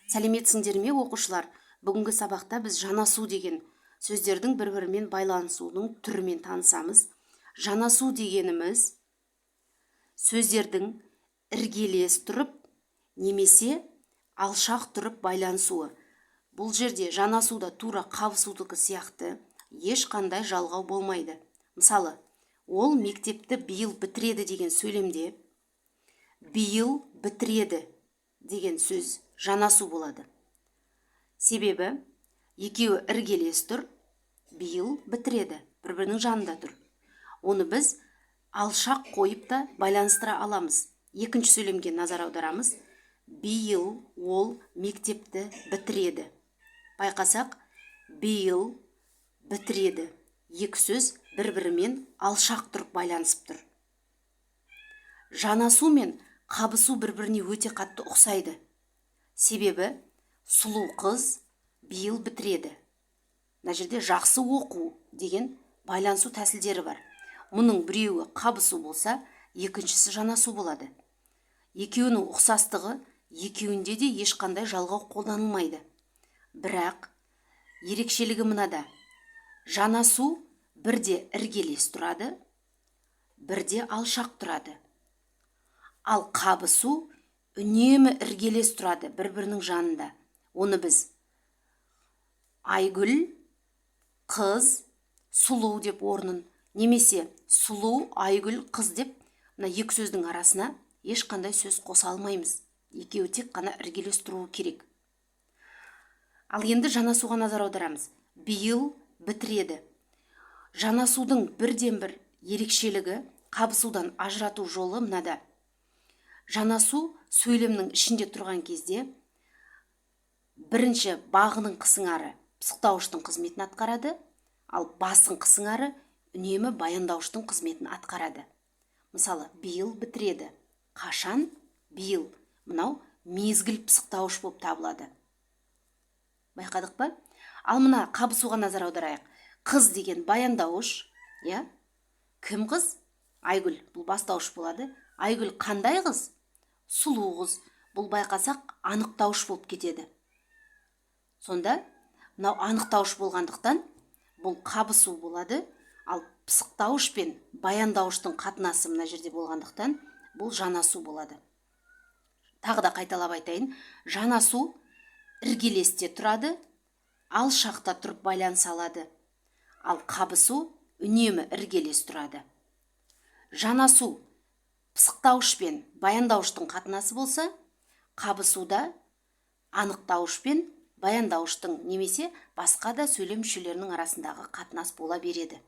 Сәлеметсіңдер ме, оқушылар! Бүгінгі сабақта біз жанасу деген сөздердің бір-бірімен байланысуының түрімен танысамыз. Жанасу дегеніміз – сөздердің іргелес тұрып немесе алшақ тұрып байланысуы. Бұл жерде жанасуда тура қабысудікі сияқты ешқандай жалғау болмайды. Мысалы, «Ол мектепті биыл бітіреді» деген сөйлемде «биыл бітіреді» деген сөз жанасу болады, себебі екеуі іргелес тұр. «Биыл бітіреді» бір бірінің жанында тұр. Оны біз алшақ қойып та байланыстыра аламыз. Екінші сөйлемге назар аударамыз: «Биыл ол мектепті бітіреді». Байқасақ, «биыл», «бітіреді» – екі сөз бір бірімен алшақ тұрып байланысып тұр. Жанасу мен қабысу бір біріне өте қатты ұқсайды, себебі «сұлу қыз биыл бітіреді», мына жерде «жақсы оқу» деген байланысу тәсілдері бар. Мұның біреуі қабысу болса, екіншісі жанасу болады. Екеуінің ұқсастығы – екеуінде де ешқандай жалғау қолданылмайды. Бірақ ерекшелігі мынада: жанасу бірде іргелес тұрады, бірде алшақ тұрады, ал қабысу үнемі іргелес тұрады, бір бірінің жанында. Оны біз «Айгүл», «қыз», «сұлу» деп орнын немесе «сұлу», «Айгүл», «қыз» деп мына екі сөздің арасына ешқандай сөз қоса алмаймыз. Екеуі тек қана іргелес тұруы керек. Ал енді жанасуға назар аударамыз: «Биыл бітіреді». Жанасудың бірден бір ерекшелігі, қабысудан ажырату жолы мынада: жанасу сөйлемнің ішінде тұрған кезде бірінші бағыныңқы сыңары пысықтауыштың қызметін атқарады, ал басыңқы сыңары үнемі баяндауыштың қызметін атқарады. Мысалы, «биыл бітіреді». Қашан? Биыл. Мынау мезгіл пысықтауыш болып табылады, байқадық па? Ал мына қабысуға назар аударайық. «Қыз» деген баяндауыш, иә? Кім қыз? Айгүл. Бұл бастауыш болады. Айгүл қандай қыз? Сұлу қыз. Бұл, байқасақ, анықтауыш болып кетеді. Сонда мынау анықтауыш болғандықтан, бұл қабысу болады, ал пысықтауыш пен баяндауыштың қатынасы мына жерде болғандықтан, бұл жанасу болады. Тағы да қайталап айтайын: жанасу іргелесте тұрады, алшақта тұрып байланыса алады, ал қабысу үнемі іргелес тұрады. Жанасу пысықтауыш пен баяндауыштың қатынасы болса, қабысуда анықтауыш пен баяндауыштың немесе басқа да сөйлем мүшелерінің арасындағы қатынас бола береді.